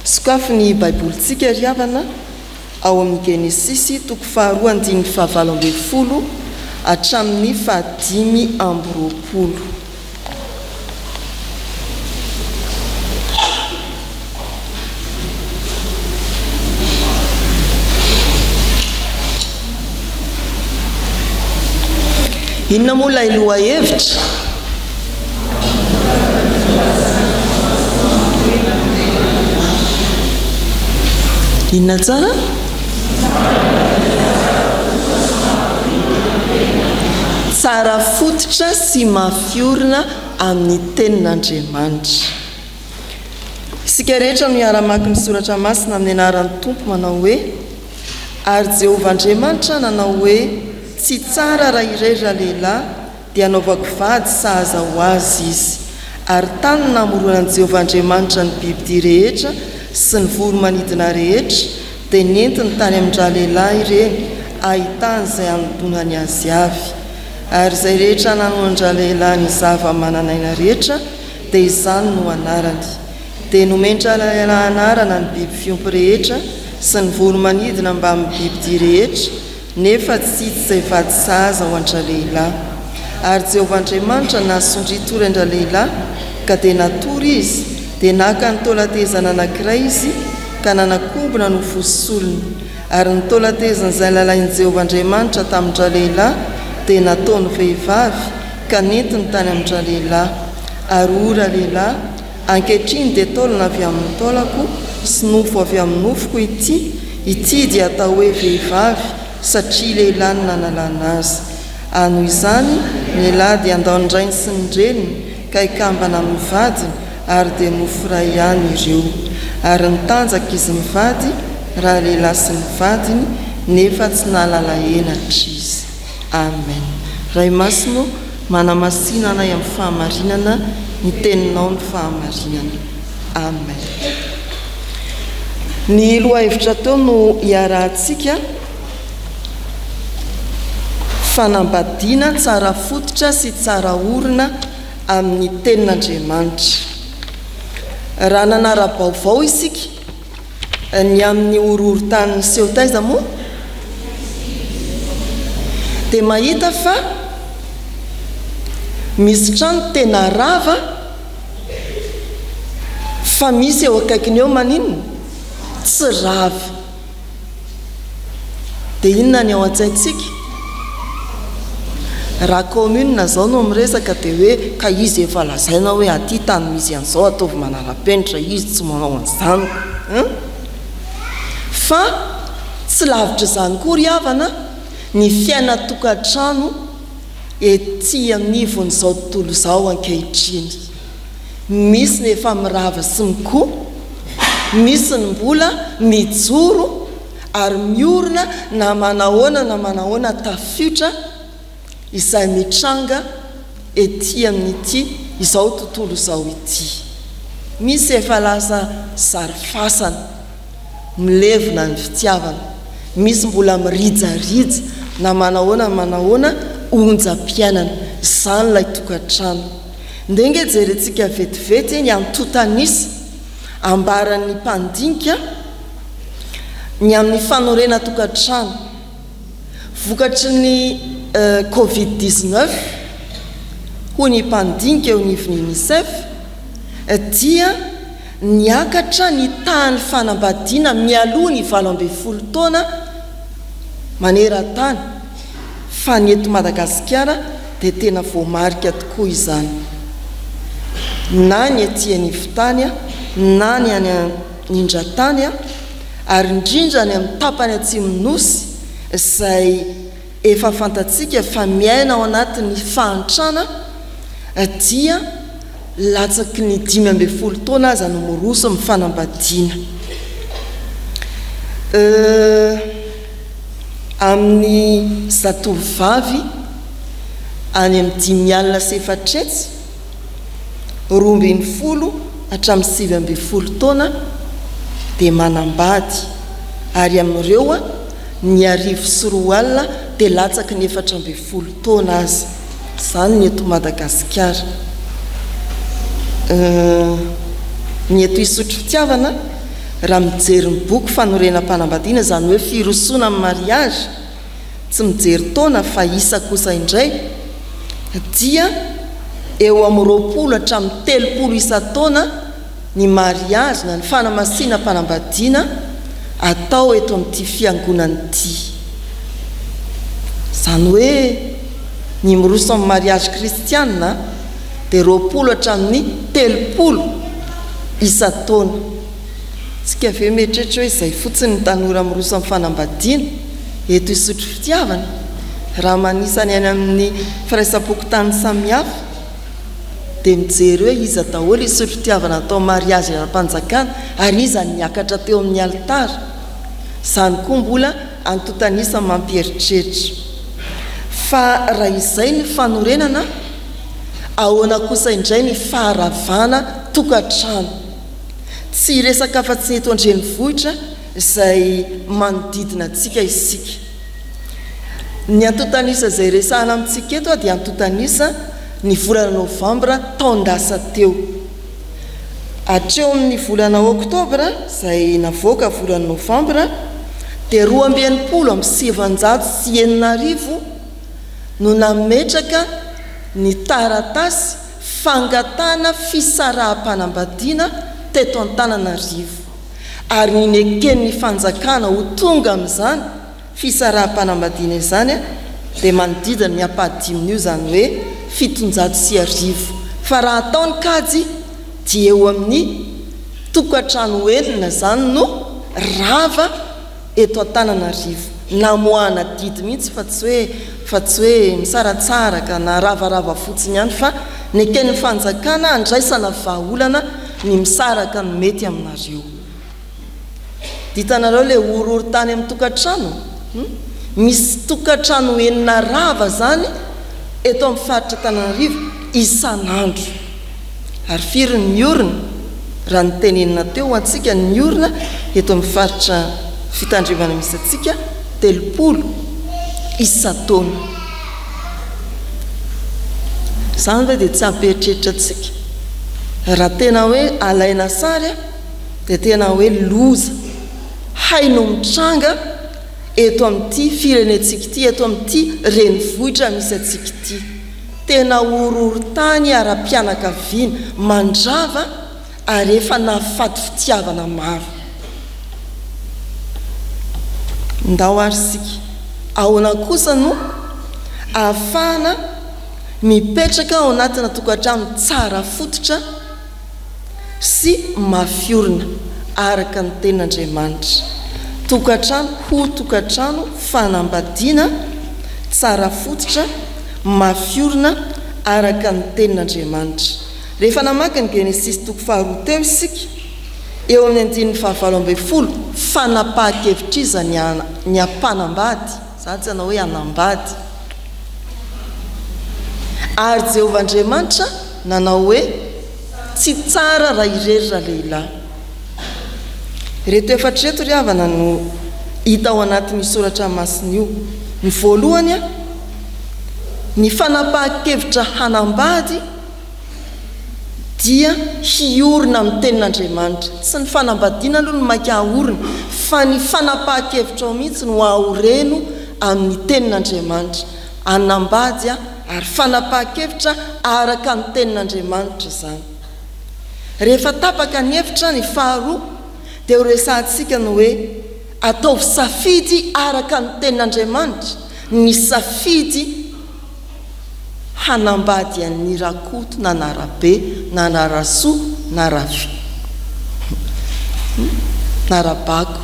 Sokafy ny Baibolintsika ry havana ao amin'ny Genesisy toko faharoa andininy fahavalo 18 hatramin'ny fahadimy 25. Inona moa ilay lohahevitra? Inona tsara? Tsara fototra sy mafy orina amin'ny Tenin'Andriamanitra. Isika rehetra no hiara-mamaky ny Soratra Masina amin'ny anaran'ny Tompo manao hoe, Ary Jehovah Andriamanitra nanao hoe, Tsy tsara raha irery ralehilahy, dia hanaovako vady sahaza ho azy izy. Ary tany no namoronan'i Jehovah Andriamanitra ny bibidia rehetra sy ny voro-manidina rehetra, dia nentiny tany amin-dralehilahy ireny hahitany izay hanodonany azy avy. Ary izay rehetra nanoan-dralehilahy ny zava-manan'aina rehetra, dia izany no anarany. Dia nomen-dralehilahy anarana ny biby fiompy rehetra sy ny voro-manidina mbamin'ny bibidia rehetra, Nefa tsy hita izay vady sahaza ho an-dralehilahy. Ary Jehovah Andriamanitra nahasondria tory an-dralehilahy, ka dia natory izy, dia naka ny taolan-tehezana anankiray izy, ka nanakombona ny ho fosolony. Ary ny taolan-tehezana izay nalain'i Jehovah Andriamanitra tamin-dralehilahy dia nataony vehivavy, ka nentiny tany amin-dralehilahy. Ary hoy ralehilahy, Ankehitriny dia taolana avy amin'ny taolako sy nofo avy amin'ny nofoko ity, ity dia atao hoe vehivavy satria lehilahy no nanalana azy. Ary noho izany, ny lehilahy dia handao ny rainy sy ny reniny ka hikambana amin'ny vadiny, ary dia nofo iray ihany ireo. Ary nitanjaka izy mivady, raha lehilahy sy ny vadiny, nefa tsy nahalala henatra izy. Amen. Ray Masina ô, manamasina anay amin'ny fahamarinana, ny Teninao no fahamarinana. Amen. Ny lohahevitra teo no iarahantsika, fanambadiana tsara fototra sy tsara orina amin'ny Tenin'Andriamanitra. Raha nanara-baovao isika, Ny amin'ny horohorontany niseho taiza moa? Dia mahita fa misy trano tena rava fa misy eo akaikiny eo maninona? Tsy rava. Dia inona ny ao an-tsaintsika? Raha commune izao no miresaka dia hoe ka izy efa lazaina hoe aty tany misy an'izao ataovy manara-penitra izy tsy manao an'izany an! Fa tsy lavitra izany koa ry havana ny fiainan-tokantrano ety anivon'izao tontolo izao ankehitriny. Misy ny efa mirava sy mikoa, misy ny mbola mijoro ary miorina na manahoana na manahoana tafiotra izay mitranga ety amin'ity izao tontolo izao ity. Misy efa lasa zary fasana. Milevina ny fitiavana. Misy mbola mirijarija na manahoana na manahoana onjam-piainana. Izany ilay tokantrano. Ndeha nge jerentsika vetivety ny antontan'isa ambaran'ny mpandinika ny amin'ny fanorenan-tokantrano vokatry ny Covid 19, hoy ny mpandinika eo anivon'ny Unicef, dia Niakatra ny tahan'ny fanambadiana mialoha ny 18 taona maneran-tany fa ny eto Madagasikara dia tena voamarika tokoa izany. Na ny ety anivon-tany na ny any anindran-tany ary indrindra any amin'ny tapany atsimon'ny Nosy izay efa fantatsika fa miaina ao anatin'ny fahantrana dia latsaky ny 15 taona aza no miroso amin'ny fanambadiana. Amin'ny zatovovavy any amin'ny 405, 12 hatramin'ny 19 taona dia manambady ary amin'ireo ny 2001 dia latsaky ny 14 taona aza. Izany ny eto Madagasikara. Ny eto Isotry Fitiavana. Raha mijery ny boky fanorenam-panambadiana, izany hoe firosoana amin'ny mariage, tsy mijery taona fa isa kosa indray, dia eo amin'ny 20 hatramin'ny 30 isan-taona ny mariazy na ny fanamasinam-panambadiana atao eto amin'ity fiangonana ity. Izany hoe ny miroso amin'ny mariazy kristiana dia 20 hatramin'ny 30 isan-taona. Tsika ve mieritreritra hoe izay fotsiny ny tanora miroso amin'ny fanambadiana eto Isotry Fitiavana? Raha manisa ny any amin'ny firaisam-pokontany samihafa dia mijery hoe iza daholo Isotry Fitiavana natao mariazy ara-panjakana ary iza no niakatra teo amin'ny alitara. Izany koa mbola antontan'isa mampieritreritra. Fa raha izay ny fanorenana, ahoana kosa indray ny faharavana tokantrano? Tsy hiresaka afa-tsy ny eto an-drenivohitra izay manodidina antsika isika. Ny antontan'isa izay resahana amintsika eto dia antontan'isa ny volana novambra taon-dasa teo. Hatreo amin'ny volana oktobra izay navoaka volana novambra dia 662 no nametraka ny taratasy fangatahana fisaraham-panambadiana teto Antananarivo ary ny neken'ny fanjakana ho tonga amin'izany fisaraham-panambadiana izany dia manodidina ny ampahadimin'io izany hoe 1700 fa raha atao ny kajy dia eo amin'ny tokantrano enina izany no rava eto Antananarivo. Namoahana didy mihitsy fa tsy hoe fa tsy hoe misaratsaraka na ravarava fotsiny ihany fa neken'ny fanjakana handraisana vahaolana ny misaraka no mety aminareo. Hitanareo le horohorontany amin'ny tokantrano? Hum? Misy tokantrano enina rava zany eto amin'ny faritra Antananarivo isan'andro. Ary firy ny miorina? Raha ny tenenina teo ho antsika ny miorina eto amin'ny faritra fitandremana misy antsika, 30 isan-taona. Izany ve dia tsy hampieritreritra antsika? Raha tena hoe alaina sary dia tena hoe loza hay no mitranga eto amin'ity firenentsika ity, eto amin'ity renivohitra misy antsika ity. Tena horohorontany ara-pianakaviana mandrava ary efa nahafaty fitiavana maro. Ndao ary isika, ahoana kosa no ahafahana mipetraka ao anatina tokantrano tsara fototra sy mafy orina araka ny Tenin'Andriamanitra. Tokantrano ho tokantrano fanambadiana tsara fototra, mafy orina araka ny Tenin'Andriamanitra. Rehefa namaky ny Genesisy toko faharoa teo isika, eo amin'ny andininy fahavalo ambinifolo, fanapahan-kevitr'iza ny ny hampanambady? Izaho tsy hanao hoe hanambady. Ary Jehovah Andriamanitra nanao hoe, Tsy tsara raha irery ralehilahy. Ireto efatra ireto ry havana no hita ao anatin'io soratra masina io. Ny voalohany, ny fanapahan-kevitra hanambady dia hiorina amin'ny tenin'Andriamanitra. Tsy ny fanambadiana aloha no maika haorina fa ny fanapahan-kevitrao mihitsy no aoreno amin'ny tenin'Andriamanitra. Hanambady ary fanapahan-kevitra araka ny tenin'Andriamanitra izany. Rehefa tapaka ny hevitra, ny faharoa dia ho resahantsika ny hoe ataovy safidy araka ny tenin'Andriamanitra ny safidy hanambady an'i Rakoto na na Rabe na na Rasoa na Ravi na Rabako.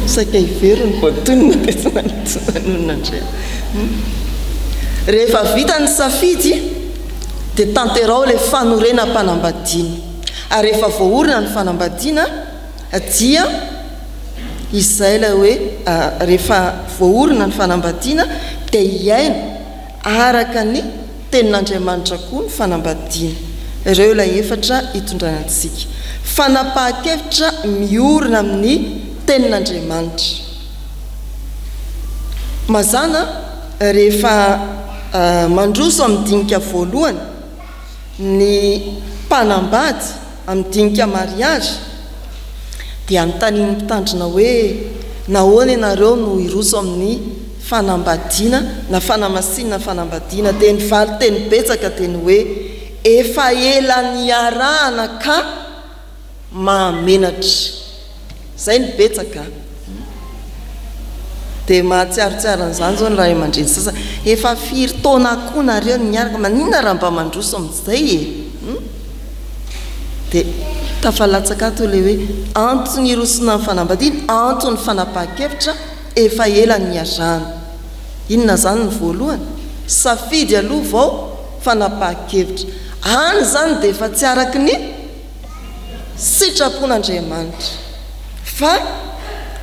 Saika hiverina voatonona dia tsy nanonona indray. Rehefa vita ny safidy dia tanteraho ilay fanorenam-panambadiana. Ary rehefa voaorina ny fanambadiana dia izay ilay hoe rehefa voaorina ny fanambadiana dia hiaina araka ny Tenin'Andriamanitra koa ny fanambadiana. Ireo ilay efatra itondrana antsika. Fanapahan-kevitra miorina amin'ny Tenin'Andriamanitra. Mazàna rehefa mandroso amin'ny dinika voalohany ny mpanambady. amin'ny dinika mariazy dia anontanian'ny mpitandrina hoe nahoana ianareo no hiroso amin'ny fanambadiana na fanamasinana fanambadiana dia ny valin-teny betsaka dia ny hoe efa ela niarahana ka mahamenatra. Izay no betsaka an! Dia mahatsiarotsiaro an'izany izao ny ray aman-dreny sasany. Efa firy taona koa nareo no niaraka, maninona raha mba mandroso amin'izay e? Dia tafalatsaka ato ilay hoe antony hirosoana amin'ny fanambadiana, antony fanapahan-kevitra efa ela niarahana. Inona izany ny voalohany? Safidy aloha vao fanapahan-kevitra. Any izany dia efa tsy araky ny. Sitrapon'Andriamanitra fa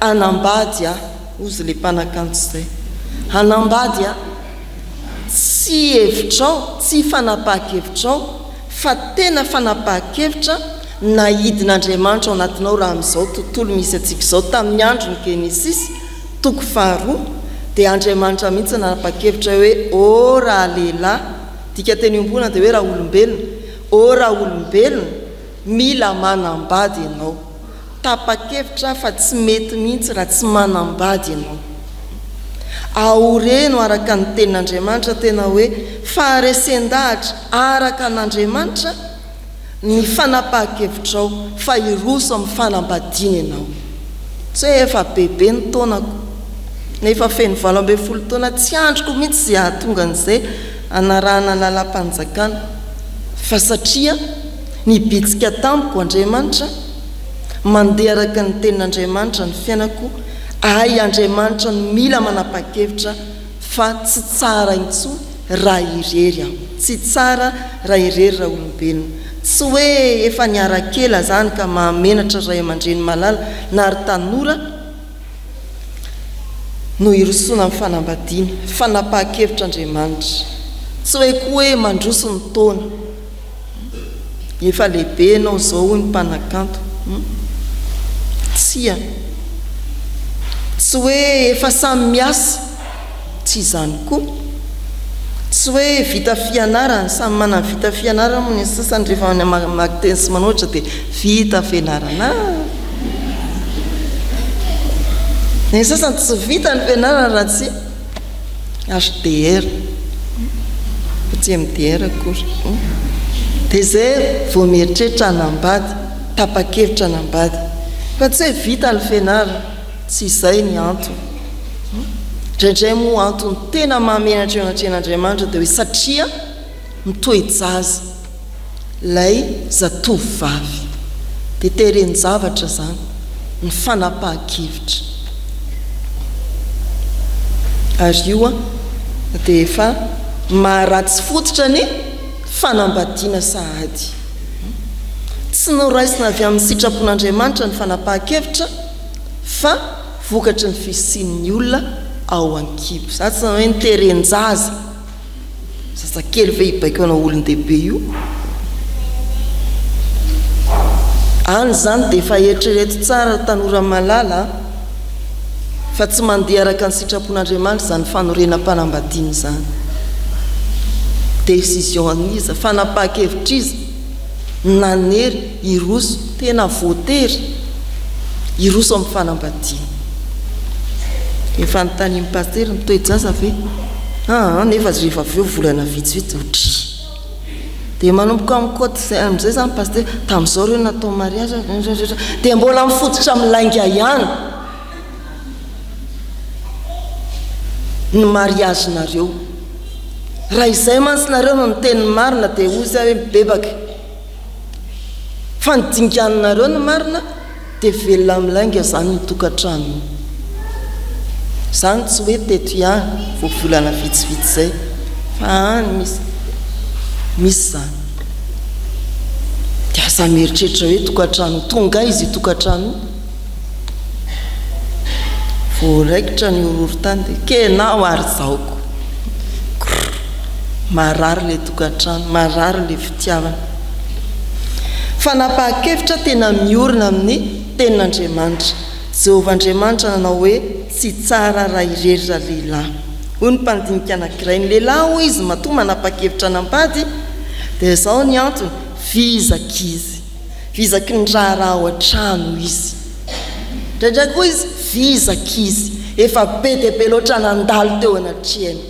hanambady aho, hozy ilay mpanakanto izay. Hanambady aho. Tsy hevitrao, tsy fanapahan-kevitrao, fa tena fanapahan-kevitra naidin'Andriamanitra ao anatinao raha amin'izao tontolo misy antsika izao. Tamin'ny andron'ny Genesisy, toko faharoa, dia Andriamanitra mihitsy nanapa-kevitra hoe, Ô ralehilahy, dikateny iombonana dia hoe raolombelona, Ô raolombelona, mila manambady ianao. Tapa-kevitra aho fa tsy mety mihitsy raha tsy manambady ianao. Aoreno araka ny tenin'Andriamanitra tena hoe faharesen-dahatra araka an'Andriamanitra ny fanapahan-kevitrao fa hiroso amin'ny fanambadiana ianao. Tsy hoe efa bebe ny taonako, na efa feno 18 taona, tsy andriko mihitsy izay hahatonga an'izay hanarahana lalam-panjakana, fa satria nibitsika tamiko Andriamanitra, mandeha araka ny tenin'Andriamanitra ny fiainako, ahy Andriamanitra no mila manapa-kevitra fa tsy tsara intsony raha irery aho, tsy tsara raha irery raolombelona, tsy hoe efa niara-kela zany ka mahamenatra ray aman-dreny malala na ry tanora, no hirosoana amin'ny fanambadiana, fanapahan-kevitr'Andriamanitra. Tsy hoe koa hoe mandroso ny taona. Efa lehibe ianao izao hoy ny mpanakanto. Tsia. Tsy hoe efa samy miasa. Tsy izany koa. Tsy hoe vita fianarana, samy manana vita fianarana moa ny sasany rehefa mamaky teny sy manoratra dia vita fianarana. Ny sasany tsy vita ny fianarana raha tsy HDR, fa tsy MDR akory. Dia izay vao mieritreritra hanambady, tapa-kevitra hanambady. Fa tsy hoe vita ny fianarana. Tsy izay ny antony. Indraindray moa antony tena mahamenatra eo anatrehan'Andriamanitra dia hoe satria mitoe-jaza ilay zatovovavy. Dia teren-javatra izany ny fanapahan-kevitra. Ary io dia efa maharatsy fototra ny fanambadiana sahady. Tsy noraisina avy amin'ny sitrapon'Andriamanitra ny fanapahan-kevitra. fa vokatry ny fisian'ny olona ao an-kibo. Za tsy nanao hoe niteren-jaza. Zazakely ve hibaiko anao olon-dehibe io? Any izany dia efa eritrereto tsara ry tanora malala a! Fa tsy mandeha araka ny sitrapon'Andriamanitra izany fanorenam-panambadiana izany. Décision an'iza? Fanapahan-kevitr'iza? Nanery hiroso, tena voatery hiroso amin'ny fanambadiana. Efa anontanian'i Pasitera ny toe-jaza ve? Aa nefa rehefa avy eo volana vitsivitsy otria. Dia manomboka mikaoty izay amin'izay izany Pasitera, tamin'izao ireo natao mariage, dia mbola mifototra amin'ny lainga ihany ny mariage-nareo. Raha izay mantsy nareo no niteny ny marina dia hoy izy hoe mibebaka. Fa ny dinganinareo ny marina dia velona amin'ny lainga izany io tokantrano io. Izany tsy hoe teto ihany vao volana vitsivitsy izay fa any misy misy izany. Dia aza mieritreritra hoe tokantrano tonga aiza io tokantrano io. Voaraikitra ny horohorontany dia kenao ary zaoko. Grrr. Marary ilay tokantrano, marary ilay fitiavana. Fanapahan-kevitra tena miorina amin'ny Tenin'Andriamanitra. Jehovah Andriamanitra nanao hoe tsy tsara raha irery ralehilahy. Hoy ny mpandinika anankiray, ny lehilahy hoy izy matoa manapa-kevitra hanambady dia izao ny antony, vizaka izy. Vizaky ny raharaha ao an-trano izy. Indraindray koa izy vizaka izy, efa be dia be loatra nandalo teo anatrehany.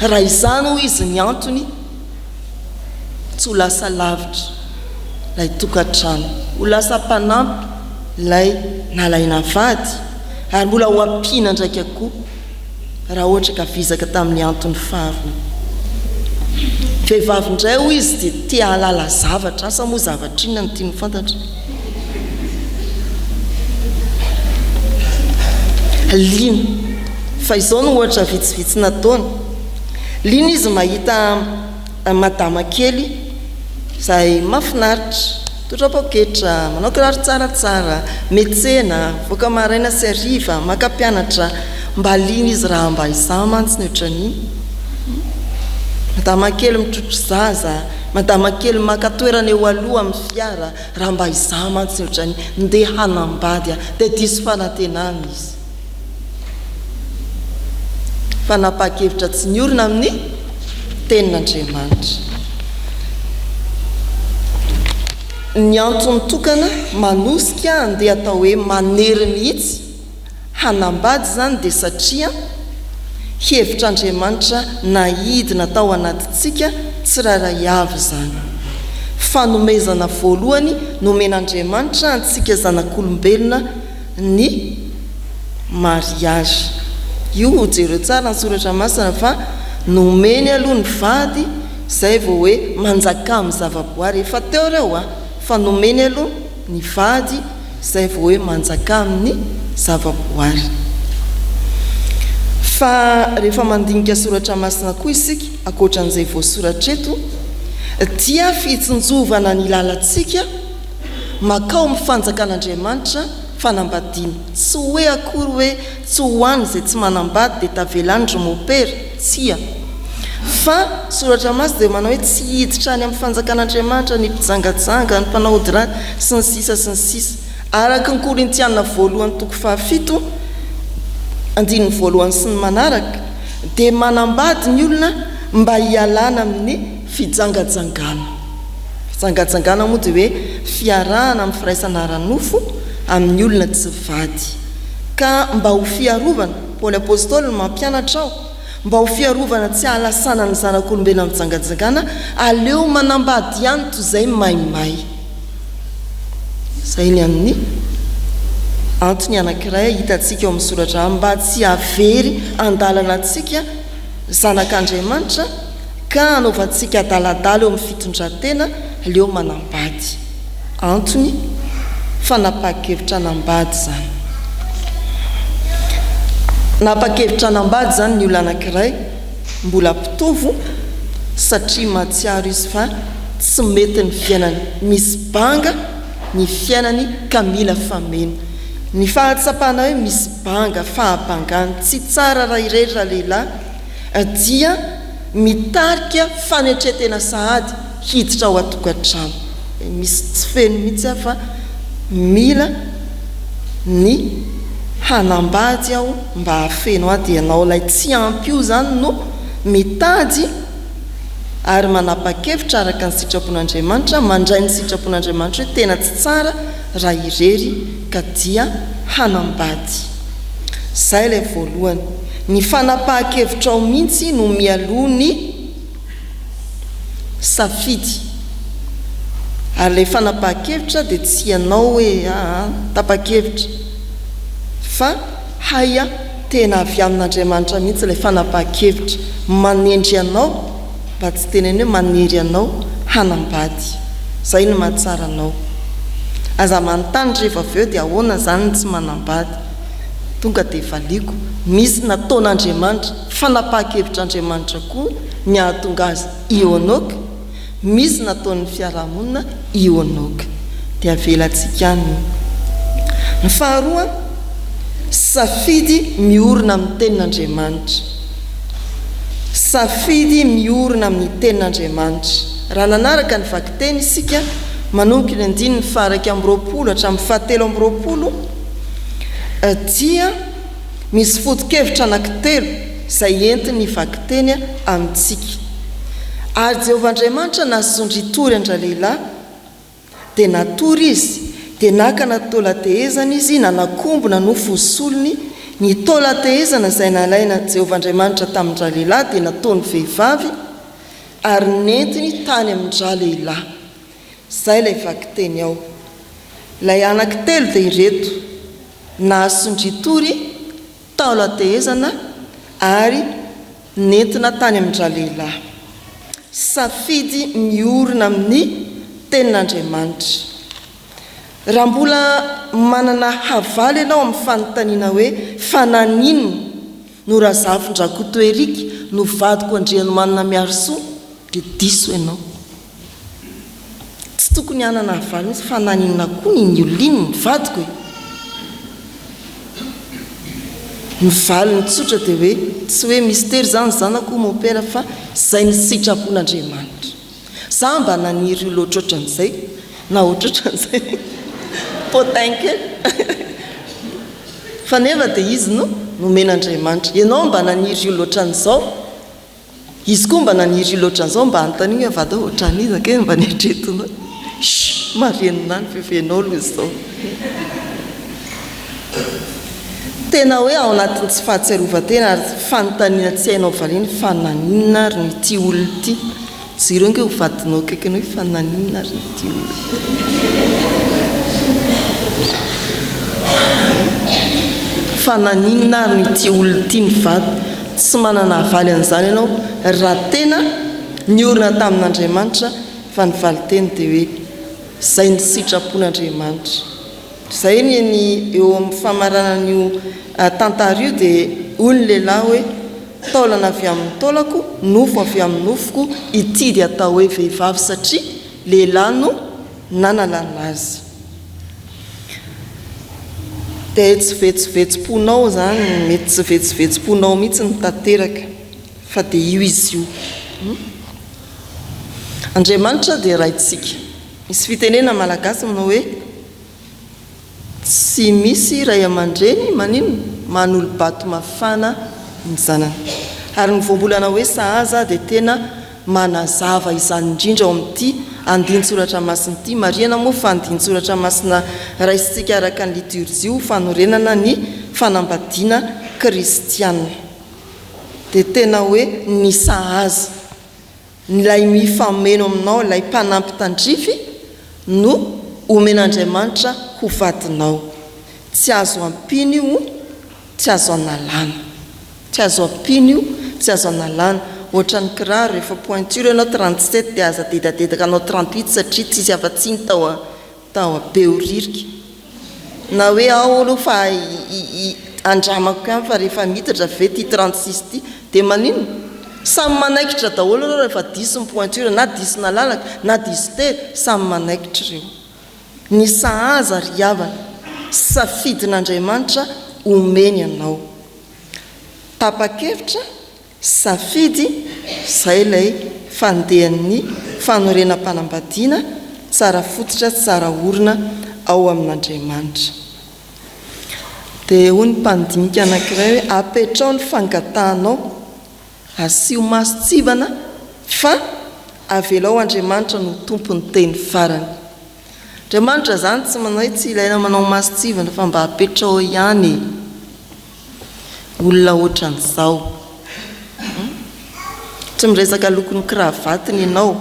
Raha izany hoy izy ny antony, tsy ho lasa lavitra ilay tokantrano, ho lasa mpanampy ilay nalaina vady ary mbola ho ampiana ndraika koa raha ohatra ka vizaka tamin'ny antony faharoa. Vehivavy indray hoy izy dia te hahalala zavatra, asa moa zavatra inona no tiany ho fantatra. Liana. Fa izao no ohatra vitsivitsy nataony. Liana izy mahita madama kely izay mahafinaritra, mitondra paoketra, manao kiraro tsaratsara, miantsena, mivoaka maraina sy hariva, maka mpianatra. Mba liana izy raha mba izaho mantsy ny ohatran'iny. Madama kely mitrotro zaza, madama kely maka toerana eo aloha amin'ny fiara, raha mba izaho mantsy ny ohatran'iny, ndeha hanambady aho. Dia diso fanantenana izy. Fanapahan-kevitra tsy miorina amin'ny Tenin'Andriamanitra. Ny antony tokana manosika andeha atao hoe manery mihitsy hanambady izany dia satria hevitr'Andriamanitra naidina tao anatintsika tsirairay avy izany. Fanomezana voalohany nomen'Andriamanitra antsika zanak'olombelona ny mariage. Io jereo tsara ny soratra masina fa nomeny aloha ny vady zay vao hoe manjakà amin'ny zavaboary, efa teo ireo a, fa nomeny aloha ny vady zay vao hoe manjakà amin'ny zavaboary. Fa rehefa mandinika soratra masina koa isika ankoatran'izay voasoratra eto dia fitsinjovana ny lalantsika Makao amin'ny fanjakan'Andriamanitra fanambadiana. Tsy hoe akory hoe tsy ho any izay tsy manambady dia tavela any ry mopera, tsia. Fa soratra masina dia manao hoe tsy hiditra any amin'ny fanjakan'Andriamanitra ny mpijangajanga, ny mpanao ody ratsy, sy ny sisa sy ny sisa. Araka ny Korintiana voalohany toko fahafito andininy voalohany sy ny manaraka dia manambady ny olona mba hialana amin'ny fijangajangana. Fijangajangana moa dia hoe fiarahana amin'ny firaisana ara-nofo amin'ny olona tsy vady. Ka mba ho fiarovana, Paoly Apostoly no mampianatra ao, mba ho fiarovana tsy hahalasana ny zanak'olombelona mijangajangana, aleo manambady ihany toy izay maimay. Izay ny an'ny antony anankiray hitantsika ao amin'ny soratra mba tsy hahavery andalana antsika zanak'Andriamanitra, Ka hanaovantsika adaladala eo amin'ny fitondran-tena, aleo manambady. Antony, fanapahan-kevitra hanambady izany. Nanapa-kevitra hanambady izany ny olona anankiray mbola mpitovo satria mahatsiaro izy fa tsy mety ny fiainany. Misy banga ny fiainany ka mila fameno. Ny fahatsapana hoe misy banga, fahabangany, tsy tsara raha irery ralehilahy, dia mitarika fanetren-tena sahady hiditra ao an-tokantrano. Misy tsy feno mihitsy aho fa mila ny hanambady aho mba hahafeno ahy dia ianao ilay tsy ampy io izany no mitady ary manapa-kevitra araka ny sitrapon'Andriamanitra, mandray ny sitrapon'Andriamanitra hoe tena tsy tsara raha irery ka dia hanambady. Izay ilay voalohany. Ny fanapahan-kevitrao mihitsy no mialoha ny safidy. Ary ilay fanapahan-kevitra dia tsy ianao hoe aa tapa-kevitra fa hay a tena avy amin'Andriamanitra mihitsy ilay fanapahan-kevitra manendry anao mba tsy teneno hoe manery anao hanambady. Izay no mahatsara anao. Aza manontany rehefa avy eo dia ahoana izany ny tsy manambady. Tonga dia valiako. Misy nataon'Andriamanitra, fanapahan-kevitr'Andriamanitra koa ny hahatonga azy ionoka, misy nataon'ny fiarahamonina ionoka. Dia avelantsika any io. Ny faharoa, safidy miorina amin'ny Tenin'Andriamanitra. Safidy miorina amin'ny Tenin'Andriamanitra. Raha nanaraka ny vakiteny isika, manomboka ny andininy faha-21 hatramin'ny faha-23, dia misy foto-kevitra anankitelo izay entin'ny vakiteny amintsika. Ary Jehovah Andriamanitra nasondritory an-dralehilahy. Dia natory izy, dia nakana taolan-tehezana izy, nanakombona nofo ho solony, ny taolan-tehezana izay nalaina Jehovah Andriamanitra tamin-dralehilahy dia nataony vehivavy, ary nentiny tany amin-dralehilahy. Izay ilay vakiteny ao. Ilay anankitelo dia ireto, Nahasondriatory, taolan-tehezana, ary nentina tany amin-dralehilahy. Safidy miorina amin'ny Tenin'Andriamanitra. Raha mbola manana havaly ianao amin'ny fanontaniana hoe fa naninona no Razafindrakoto Eric no vadiko Andrianomanana Miarisoa dia diso ianao. Tsy tokony hanana havaly mihitsy fa naninona koa iny olona iny ny vadiko e! Ny valiny tsotra dia hoe tsy hoe mistery izany zanako hoy Mompera fa izay ny sitrapon'Andriamanitra. Za mba naniry olona ohatrohatran'izay na ohatrohatran'izay potin kely fa nefa dia izy no nomen'Andriamanitra. Ianao mba naniry olona ohatran'izao? Izy koa mba naniry olona ohatran'izao mba anontanio hoe vadao ohatran'iza kay no mba neritreretinao? Shh! Marenina any fefianao aloha izao. Tena hoe ao anatin'ny tsy fahatsiarovan-tena ary fanontaniana tsy hainao valiana fa naninona ary no ity olona ity? Jereo ange ho vadinao akaikinao hoe fa naninona ary no ity olona ity? Fa naninona ary no ity olona ity ny vadiko? Tsy manana havaly an'izany ianao raha tena niorina tamin'Andriamanitra fa ny valinteny dia hoe izay ny sitrapon'Andriamanitra. Izay ny ny eo amin'ny famaranana io tantara io dia hoy ny lehilahy hoe taolana avy amin'ny taolako, nofo avy amin'ny nofoko, ity dia atao hoe vehivavy satria lehilahy no nanalana azy. Dia tsy vetsovetsom-ponao izany, mety tsy vetsovetsom-ponao mihitsy no tanteraka fa dia io izy io. Andriamanitra dia Raintsika. Misy fitenena malagasy manao hoe tsy misy ray aman-dreny maninona manolo-bato mafana ny zanany. Ary ny voambolana hoe sahaza dia tena manazava izany indrindra ao amin'ity andinin-tsoratra masina ity. Marihana moa fa andinin-tsoratra masina raisintsika araka ny litorjia ho fanorenana ny fanambadiana kristiana. Dia tena hoe ny sahaza. Ilay mifameno aminao, ilay mpanampy tandrify no omen'Andriamanitra ho vadinao. Tsy azo ampiana io, tsy azo analana. Tsy azo ampiana io, tsy azo analana. Ohatran'ny kiraro, rehefa pointure ianao 37 dia aza dedadedaka anao 38 satria tsisy afa-tsy iny tao Tao Behoririka. Na hoe ao aloha fa andramako ihany fa rehefa miditra ve ity 36 ity dia maninona? Samy manaikitra daholo ireo rehefa diso ny pointure na diso nalalaka na diso tery, samy manaikitra ireo. Ny sahaza ry havana, safidin'Andriamanitra omeny anao. Tapa-kevitra Safidy, izay ilay fandehan'ny fanorenam-panambadiana tsara fototra tsara orina ao amin'Andriamanitra. Dia hoy ny mpandinika anankiray hoe, apetraho ny fangatahanao, asio mason-tsivana fa avelao Andriamanitra no tompon'ny teny farany. Andriamanitra izany tsy manao hoe tsy ilaina manao mason-tsivana fa mba apetraho ihany e! Olona ohatran'izao. Tsy miresaka lokon'ny kravatiny ianao.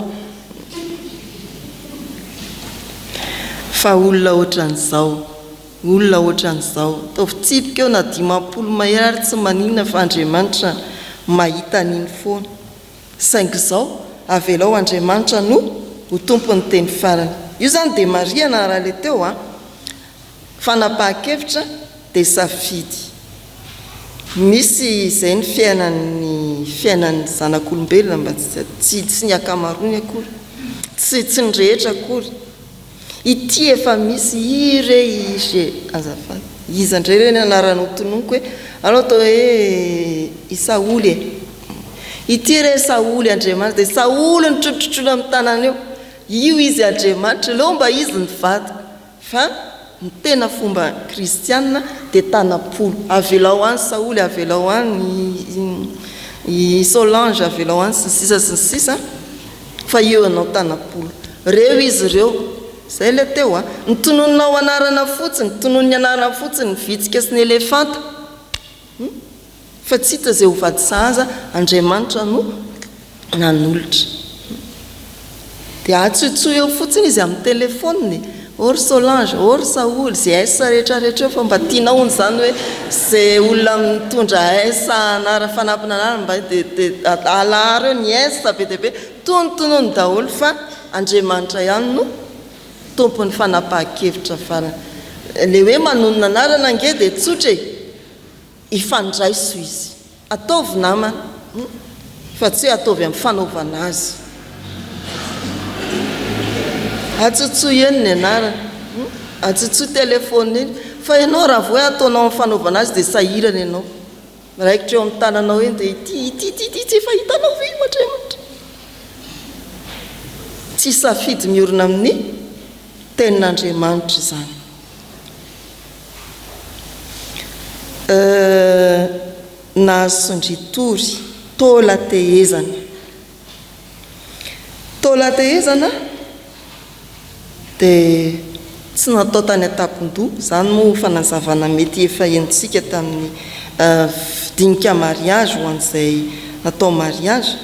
Fa olona ohatran'izao. Olona ohatran'izao. Ataovy tsipika eo na 50 mahery ary tsy maninona fa Andriamanitra mahita an'iny foana. Saingy izao, avelao Andriamanitra no ho tompon'ny teny farany. Io izany dia marihana raha ilay teo an. Fanapahan-kevitra dia safidy. Misy izay ny fiainan'ny fiainan'ny zanak'olombelona mba tsy tsy ny ankamaroany akory, tsy tsy ny rehetra akory. Ity efa misy i re i je azafady iza indray re ny anarana ho tononiko e, aleo atao hoe i Saholy e. Ity re Saholy Andriamanitra dia Saholy nitrotrotroina amin'ny tanana eo, io izy Andriamanitra, aleo mba izy ny vadiko. Fa ny tena fomba kristianina dia tanam-polo. Avelao any Saoly, avelao any i Solange, avelao any sy ny sisa sy ny sisa fa eo ianao tanam-polo. Reo izy ireo. Izay ilay teo a! Ny tononinao anarana fotsiny, tononiny anarana fotsiny ny vitsika sy ny elefanta. Hum? Fa tsy hita izay ho vady sahaza, Andriamanitra no nanolotra. Dia atsotsoy eo fotsiny izy amin'ny telephone e! Ô ry Solange, ô ry Saholy, izay S rehetra rehetra eo fa mba tianao hono izany hoe izay olona mitondra S anarana fanampin'anarana mba dia dia alaharo eo ny S be dia be, tonontonony daholo fa Andriamanitra ihany no tompon'ny fanapahan-kevitra farany. Ilay hoe manonona anarana ange dia tsotra e! Ifandraiso izy. Ataovy namana fa tsy hoe ataovy amin'ny fanaovana azy. Atsotsoy eny ny anarany, atsotsoy telephone eny fa ianao raha vao hoe ataonao amin'ny fanaovana azy dia sahirana ianao. Miraikitra eo amin'ny tananao eny dia ity, ity, ity, ity, tsy efa hitanao ve io Andriamanitra? Tsy safidy miorina amin'ny tenin'Andriamanitra izany. Euh nahasondritory taolan-tehezana. Taolan-tehezana dia tsy natao tany an-tampon-doha, izany moa fanazavana mety efa henontsika tamin'ny dinika mariage ho an'izay natao mariage.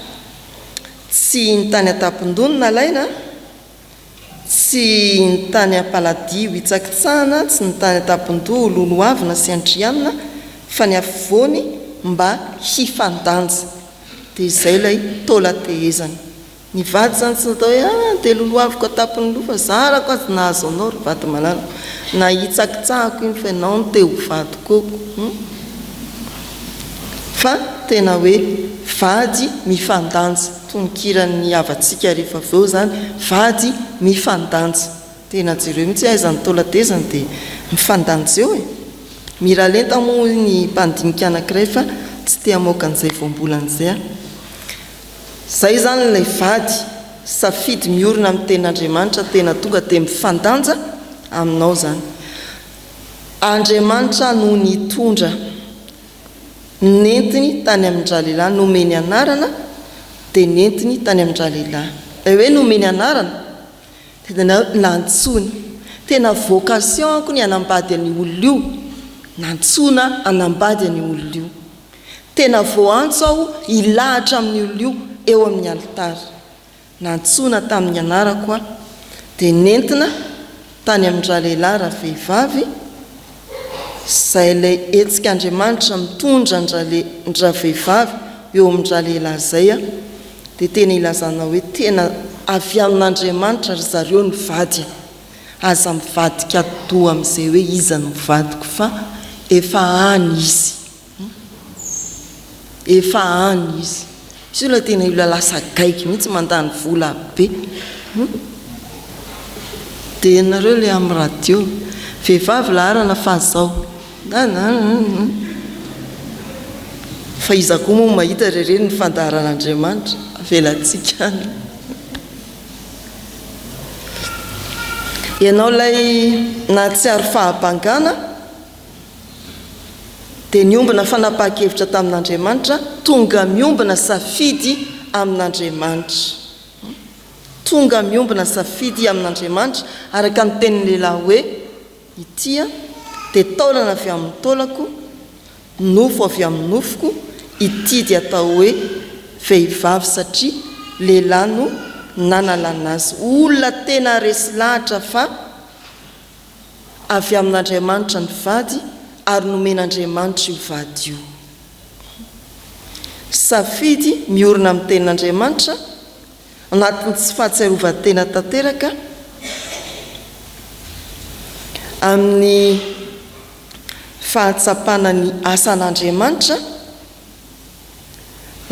Tsy ny tany an-tampon-doha no nalaina. Tsy ny tany am-paladia ho hitsakitsahana, tsy ny tany an-tampon-doha ho lolohavina sy andrianina, fa ny afovoany mba hifandanja. Dia izay ilay taolan-tehezana. Ny vady izany tsy natao hoe ah dia lolohaviko an-tampon'ny loha fa zarako aza nahazo anao ry vady malalako, na hitsakitsahako iny fa ianao no te ho vadiko hum. Fa tena hoe vady mifandanja. Tononkiran'ny havantsika rehefa avy eo izany, vady mifandanja. Tena jereo mihitsy hoe aiza ny taolan-tezany dia mifandanja eo e! Miralenta moa hoy ny mpandinika anankiray fa tsy te hamoaka an'izay voambolana izay aho. Izay izany ilay vady, safidy miorina amin'ny tenin'Andriamanitra tena tonga dia mifandanja aminao izany. Andriamanitra no nitondra. Nentiny tany amin-dralehilahy nomeny anarana dia nentiny tany amin-dralehilahy. Ilay hoe nomeny anarana dia tena hoe nantsoiny. Tena vocation ako ny hanambady an'io olona io. Nantsoina hanambady an'io olona io. Tena voaantso aho hilahatra amin'io olona io eo amin'ny alitara. Nantsoina tamin'ny anarako aho, dia nentina tany amin-dralehilahy ravehivavy, izay ilay hetsik'Andriamanitra mitondra an-dravehivavy eo amin-dralehilahy izay aho, dia tena ilazana hoe tena avy amin'Andriamanitra ry zareo ny vady a! Aza mivadika atidoha amin'izay hoe iza no vadiko fa efa any izy. Efa any izy. Misy olona tena olona lasa gaigy mihitsy mandany vola be. Dia ianareo ilay amin'ny radio. Vehivavy laharana fa zao. Fa iza koa moa mahita re ireny ny fandaharan'Andriamanitra? Avelantsika any. Ianao ilay nahatsiaro fahabangana. Dia niombona fanapahan-kevitra tamin'Andriamanitra, tonga miombona safidy amin'Andriamanitra. Tonga miombona safidy amin'Andriamanitra, araka ny tenin'ny lehilahy hoe, Ity dia taolana avy amin'ny taolako, nofo avy amin'ny nofoko, ity dia atao hoe vehivavy satria lehilahy no nanalana azy. Olona tena resy lahatra fa. Avy amin'Andriamanitra ny vady ary nomen'Andriamanitra io vady io. Safidy miorina amin'ny Tenin'Andriamanitra, anatin'ny tsy fahatsiarovan-tena tanteraka, amin'ny fahatsapana ny asan'Andriamanitra,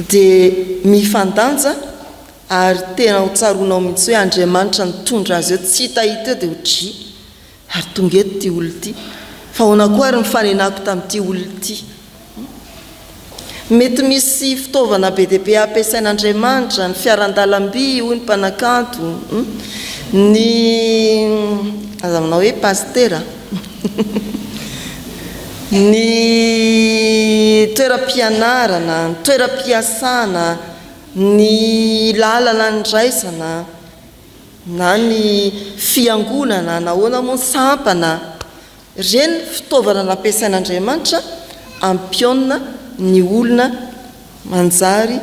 dia mifandanja ary tena ho tsaroanao mihitsy hoe Andriamanitra nitondra azy eo, tsy hitahita eo dia ho dry ary tonga eto ity olona ity, fa ahoana koa ary ny fanenako tamin'ity olona ity? Mety misy fitaovana be dia be ampiasain'Andriamanitra, ny fiaran-dalamby hoy ny mpanakanto, ny aza manao hoe pasitera. Ny toeram-pianarana, ny toeram-piasana, ny lalana niraisana. na ny fiangonana na ahoana moa ny sampana, ireny fitaovana nampiasain'Andriamanitra hampihaonina ny olona manjary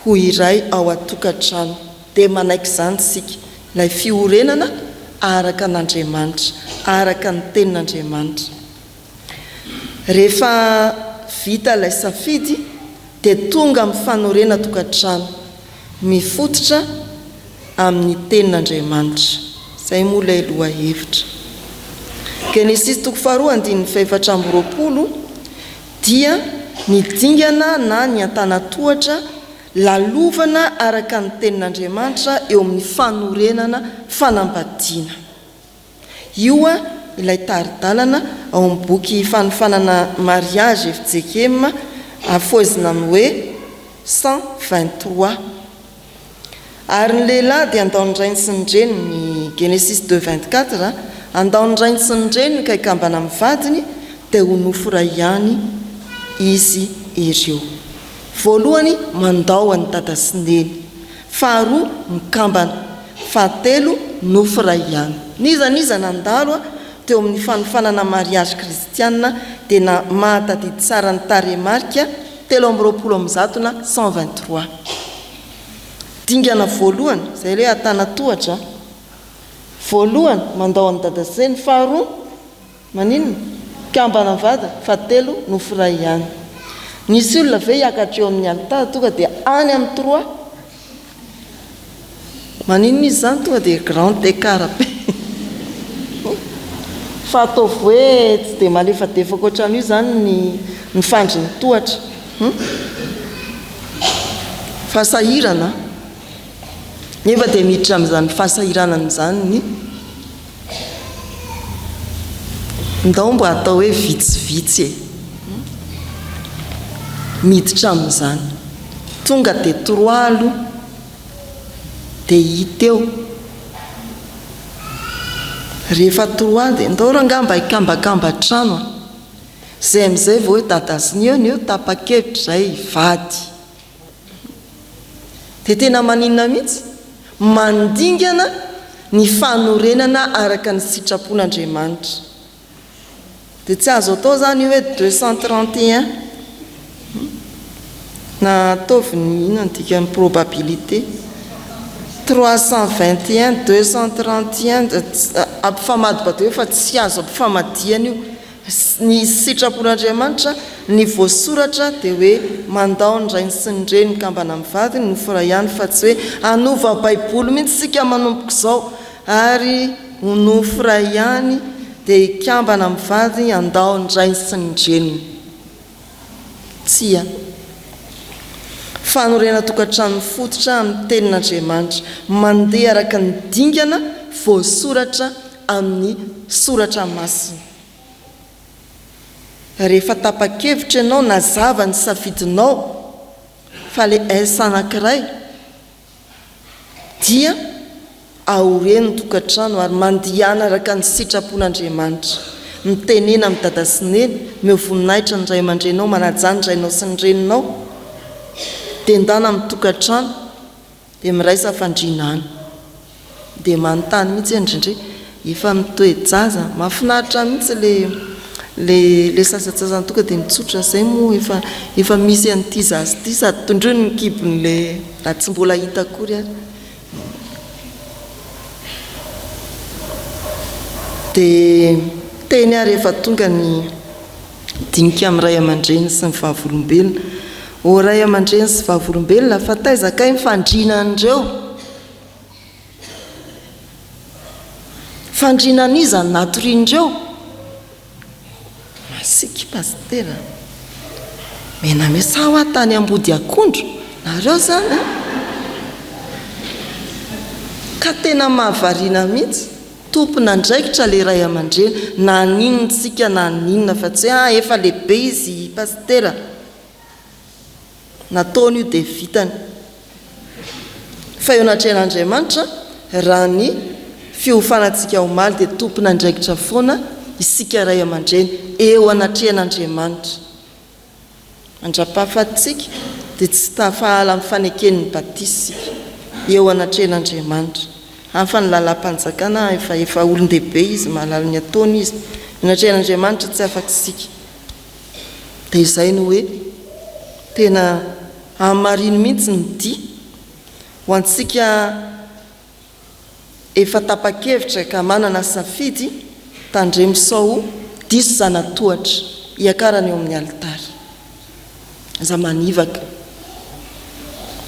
ho iray ao an-tokantrano. Dia manaiky izany isika, ilay fiorenana araka an'Andriamanitra, araka ny Tenin'Andriamanitra. Rehefa vita ilay safidy dia tonga amin'ny fanorenan-tokantrano mifototra amin'ny Tenin'Andriamanitra. Izay moa ilay lohahevitra. Genesisy toko faharoa andininy fahefatra amby 20 dia ny dingana na ny antanatohatra lalovana araka ny Tenin'Andriamanitra eo amin'ny fanorenana fanambadiana. Io ilay tari-dalana ao amin'ny boky fanofanana mariage fjkm afohezina amin'ny hoe 123. Ary ny lehilahy dia handao ny rainy sy ny reniny, Genesis deux 24, handao ny rainy sy ny reniny ka hikambana amin'ny vadiny, dia ho nofo iray ihany izy ireo. Voalohany, mandao an'i dada sy neny. Faharoa, mikambana. Fahatelo, nofo iray ihany. N'iza n'iza nandalo teo amin'ny fanofanana mariazy kristiana dia na mahatadidy tsara ny tarehimarika 123 na 123. Dingana voalohany, izay ilay antanatohatra, voalohany, mandao an'i dada sy neny. Faharoa, Maninona? Mpikambana mivady fa telo nofo iray ihany. Nisy olona ve hiakatra eo amin'ny alitara tonga dia any amin'ny trois? Maninona izy izany tonga dia grand écart be? Fa ataovy hoe tsy dia malefadefaka ohatran'io izany ny ny fandrin'ny tohatra. Hum? Fahasahirana an! Nefa dia miditra amin'izany fahasahiranana izany ny. Ndao mba atao hoe vitsivitsy e! Miditra amin'izany. Tonga dia trois aloha. Dia hita eo. Rehefa trois dia ndao rangaha mba hikambakamba trano a! Izay amin'izay vao hoe dada sy neny eo tapa-kevitra izay hivady. Dia tena maninona mihitsy? Mandingana ny fanorenana araka ny sitrapon'Andriamanitra. Dia tsy azo atao izany io hoe 231 na ataovy ny inona ny dikan'ny probabilité 321, 231 ampifamadibadiho fa tsy azo ampifamadihana io. Ny sitrapon'Andriamanitra, ny voasoratra dia hoe mandao ny rainy sy ny reniny mikambana amin'ny vadiny no fora ihany fa tsy hoe hanova baiboly mihitsy isika manomboka izao ary ho nofo iray ihany dia hikambana amin'ny vadiny handao ny rainy sy ny reniny. Tsia. Fanorenan-tokantrano mifototra amin'ny tenin'Andriamanitra, mandeha araka ny dingana voasoratra amin'ny Soratra Masina. Rehefa tapa-kevitra ianao, nazava ny safidinao fa ilay S anankiray dia aoreno ny tokantrano ary mandehana araka ny sitrapon'Andriamanitra. Mitenena amin'i dada sy neny, omeo voninahitra ny ray aman-dreninao, manajà ny rainao sy ny reninao, dia ndana amin'ny tokantrano. Dia miraisa fandriana any. Dia manontany mihitsy aho indraindray, efa mitoe-jaza, mahafinaritra mihitsy le le le sasantsasany tonga dia mitsotra, zay moa efa efa misy an'ity zaza ity sady tondroiny ny kibon'le raha tsy mbola hita akory ary. Dia miteny aho rehefa tonga ny Dinika amin'ny ray aman-dreny sy ny vavolombelona. Ô ray aman-dreny sy vavolombelona, fa taiza kay ny fandriana an'ireo? Fandriana an'iza no natorian'ireo? Masiaka i Pasitera. Menamesa hoa tany Ambodiakondro, nareo izany an! Ka tena mahavariana mihitsy. Tompon'andraikitra le ray aman-dreny na haninona tsika na haninona fa tsy hoe ah efa lehibe izy pasitera nataony io dia vitany fa eo anatrehan'Andriamanitra raha ny fiofanantsika omaly dia tompon'andraikitra foana isika ray aman-dreny eo anatrehan'Andriamanitra. Mandra-pahafatintsika dia tsy tafahala amin'ny faneken'ny batisa isika eo anatrehan'Andriamanitra. Hafa ny lalam-panjakana efa efa olon-dehibe izy, mahalala ny ataony izy. Ny anatrehan'Andriamanitra tsy afaka isika. Dia izay no hoe tena hamarino mihitsy ny dia. Ho antsika efa tapa-kevitra ka manana safidy, tandremo sao diso zana-tohatra hiakarana eo amin'ny alitara. Aza manivaka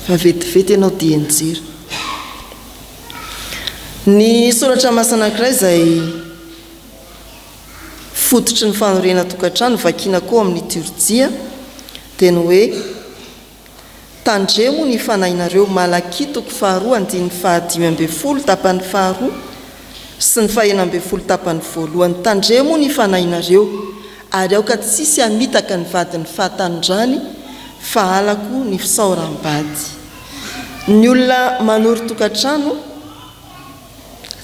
fa vetivety ianao dia hianjera. Ny soratra masina anankiray izay fototry ny fanorenan-tokantrano vakiana koa ao amin'ny litorjia dia ny hoe Tandremo ny fanahinareo, Malakia toko faharoa andininy fahadimy ambin'ny folo tapany faharoa sy ny fahenina ambin'ny folo tapany voalohany Tandremo ny fanahinareo, ary aoka tsy hisy hamitaka ny vadin'ny fahatanorany, fa halako ny fisaoram-bady. Ny olona manorin-tokantrano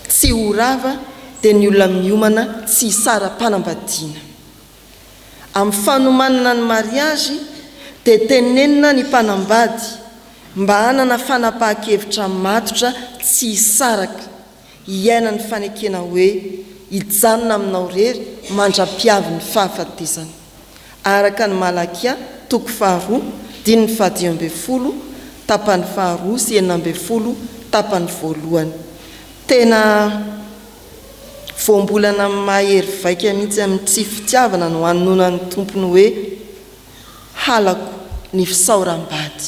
tsy ho rava dia ny olona miomana tsy hisara-panambadiana. Amin'ny fanomanana ny mariazy dia tenenina ny mpanambady mba hanana fanapahan-kevitra matotra tsy hisaraka, hiaina ny fanekena hoe hijanona aminao irery mandra-piavin'ny fahafatesana. Araka ny Malakia toko faharoa, dininy fahadimy ambin'ny folo, tapany faharoa sy 16 tapany voalohany. Tena. Voambolana mahery vaika mihitsy amin'ny tsy fitiavana no anononan'ny tompony hoe halako ny fisaoram-bady.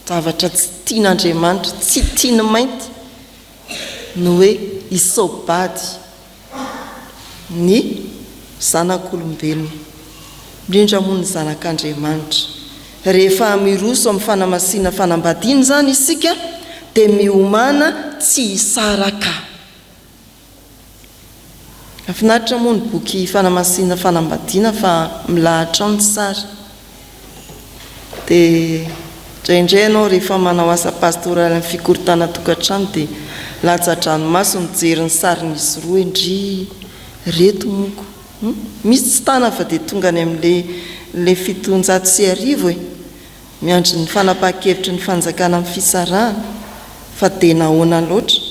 Zavatra tsy tian'Andriamanitra, tsy tiany mainty ny hoe hisao-bady ny zanak'olombelona, indrindra moa ny zanak'Andriamanitra. Rehefa miroso amin'ny fanamasinana fanambadiana izany isika dia miomàna tsy hisaraka. Mahafinaritra moa ny boky fanamasinana fanambadiana fa milahatra ao ny sary. Dia indraindray ianao rehefa manao asa pastoraly amin'ny fikorontanan-tokantrano dia latsa-dranomaso mijery ny sarin'izy roa hoe ndry reto moko. Hum, misy tsy tana fa dia tonga any amin'ilay ilay 1700 e! Miandry ny fanapahan-kevitry ny fanjakana amin'ny fisarahana fa dia nahoana loatra?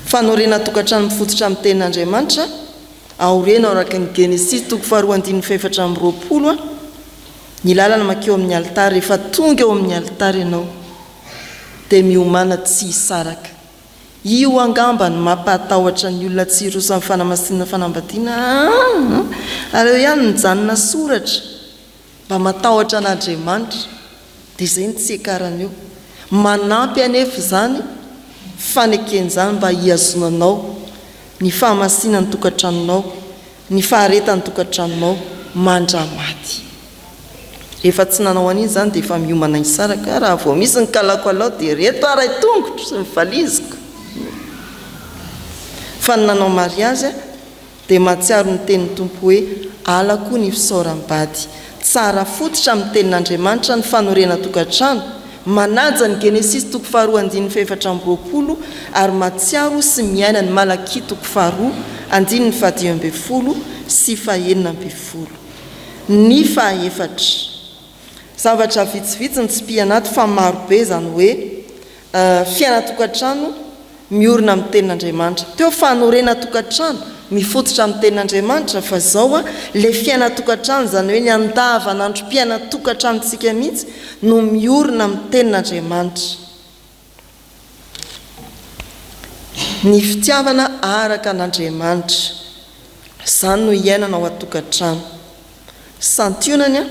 Fanorenan-tokantrano mifototra amin'ny tenin'Andriamanitra, aoreno araka ny Genesisy toko faharoa andininy fahefatra amby roapolo ny lalana mankeo amin'ny alitara, rehefa tonga eo amin'ny alitara ianao dia miomàna tsy hisaraka. Io angamba no mampahatahotra ny olona tsy hiroso amin'ny fanamasinana fanambadiana aa! Aleo ihany mijanona soratra mba matahotra an'Andriamanitra dia izay no tsy hiakarana eo. Manampy anefa izany fanekena izany mba hihazonanao ny fahamasinan'ny tokantranonao, ny faharetan'ny tokantranonao mandra-maty. Rehefa tsy nanao an'iny izany dia efa miomana hisaraka, raha vao misy ny kalako alao dia ireto aray tongotro sy ny valiziko. Fa ny nanao mariazy dia mahatsiaro ny tenin'ny Tompo hoe alako ny fisaoram-bady. Tsara fototra amin'ny tenin'Andriamanitra ny fanorenan-tokantrano, manaja ny Genesisy toko faharoa andininy fahefatra amby roapolo ary mahatsiaro sy miaina ny Malakia toko faharoa andininy fahadimy ambin'ny folo sy fahenina ambin'ny folo. Ny fahaefatra. Zavatra vitsivitsy no tsipihana ato fa maro be izany hoe fiainan-tokantrano miorina amin'ny tenin'Andriamanitra. Teo fanorenan-tokantrano mifototra amin'ny tenin'Andriamanitra fa izao ilay fiainan-tokantrano izany hoe ny andavanandrom-piainan-tokantranontsika mihitsy no miorina amin'ny tenin'Andriamanitra. Ny fitiavana araka an'Andriamanitra. Izany no iainana ao an-tokantrano. Santionany an,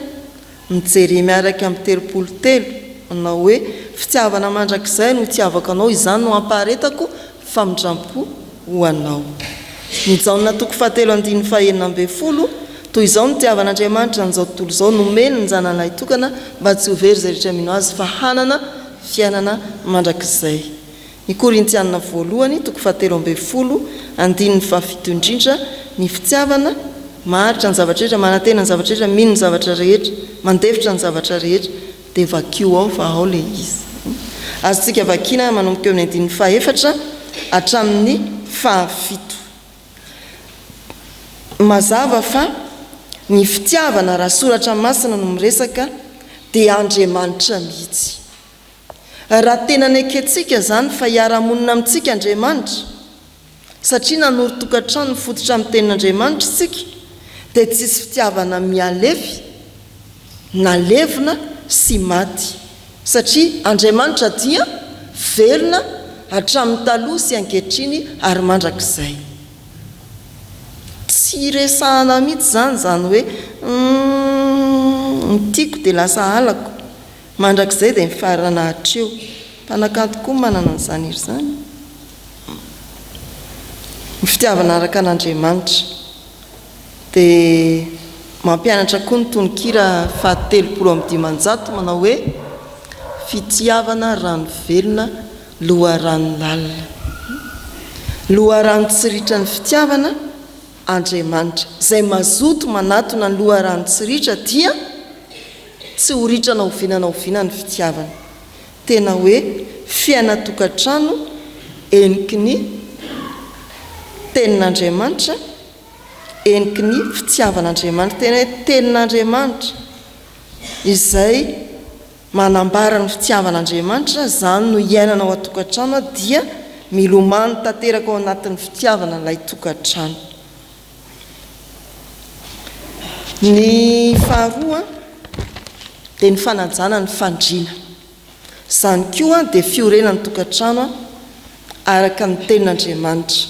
mijery miaraka amin'ny 33, manao hoe, Fitiavana mandrakizay no itiavako anao, izany no ampaharetako famindrampo ho anao. Ny Jaona toko fahatelo andininy fahenina ambin'ny folo, Toy izao no nitiavan'Andriamanitra an'izao tontolo izao, nomeny ny Zanany lahitokana mba tsy ho very izay rehetra mino Azy fa hanana fiainana mandrakizay. Ny Korintiana voalohany, toko fahatelo ambin'ny folo, andininy fahafito indrindra, ny fitiavana, maharitra ny zavatra rehetra, manantena ny zavatra rehetra, mino ny zavatra rehetra, mandefitra ny zavatra rehetra, dia vakio ao fa ao ilay izy. Azontsika vakiana manomboka eo amin'ny andininy fahefatra hatramin'ny fahafito. Mazava fa ny fitiavana raha soratra masina no miresaka dia Andriamanitra mihitsy. Raha tena nekentsika izany fa hiara-monina amintsika Andriamanitra, satria nanorin-tokantrano mifototra amin'ny Tenin'Andriamanitra isika, dia tsisy fitiavana mihalefy na levona sy maty, satria Andriamanitra dia velona hatramin'ny taloha sy ankehitriny ary mandrakizay. Tsy resahana mihitsy izany izany hoe humm ny tiako dia lasa halako. Mandrakizay dia mifarana hatreo. Mpanakanto koa manana an'izany hery izany. Ny fitiavana araka an'Andriamanitra. Dia mampianatra koa ny tononkira faha 530 manao hoe, Fitiavana rano velona, loharano lalina. Loharano tsy ritran'ny fitiavana, Andriamanitra. Izay mazoto manatona ny loharano tsy ritra dia tsy ho ritra na oviana na oviana ny fitiavana. Tena hoe fiainan-tokantrano heniky ny Tenin'Andriamanitra, heniky ny fitiavan'Andriamanitra. Tena hoe Tenin'Andriamanitra izay manambara ny fitiavan'Andriamanitra, izany no iainana ao an-tokantrano dia milomano tanteraka ao anatin'ny fitiavana ilay tokantrano. Ny faharoa dia ny fanajana ny fandriana. Izany koa dia fiorenan'ny tokantrano araka ny tenin'Andriamanitra.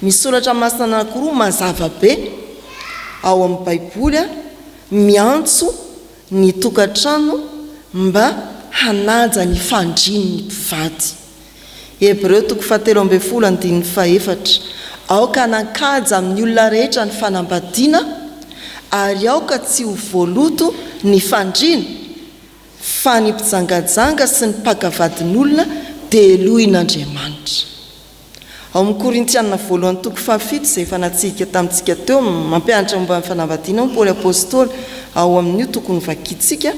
Misy soratra masina anankiroa mazava be ao amin'ny Baiboly miantso ny tokantrano mba hanaja ny fandrian'ny mpivady. Hebreo toko fahatelo ambin'ny folo andininy fahefatra, Aoka hanan-kaja amin'ny olona rehetra ny fanambadiana, ary aoka tsy ho voaloto ny fandriana, fa ny mpijangajanga sy ny mpaka vadin'olona dia helohin'Andriamanitra. Ao amin'ny Korintiana voalohany toko fahafito izay efa natsidika tamintsika teo, mampianatra momba ny fanambadiana ao Paoly Apostoly ao amin'io toko novakintsika,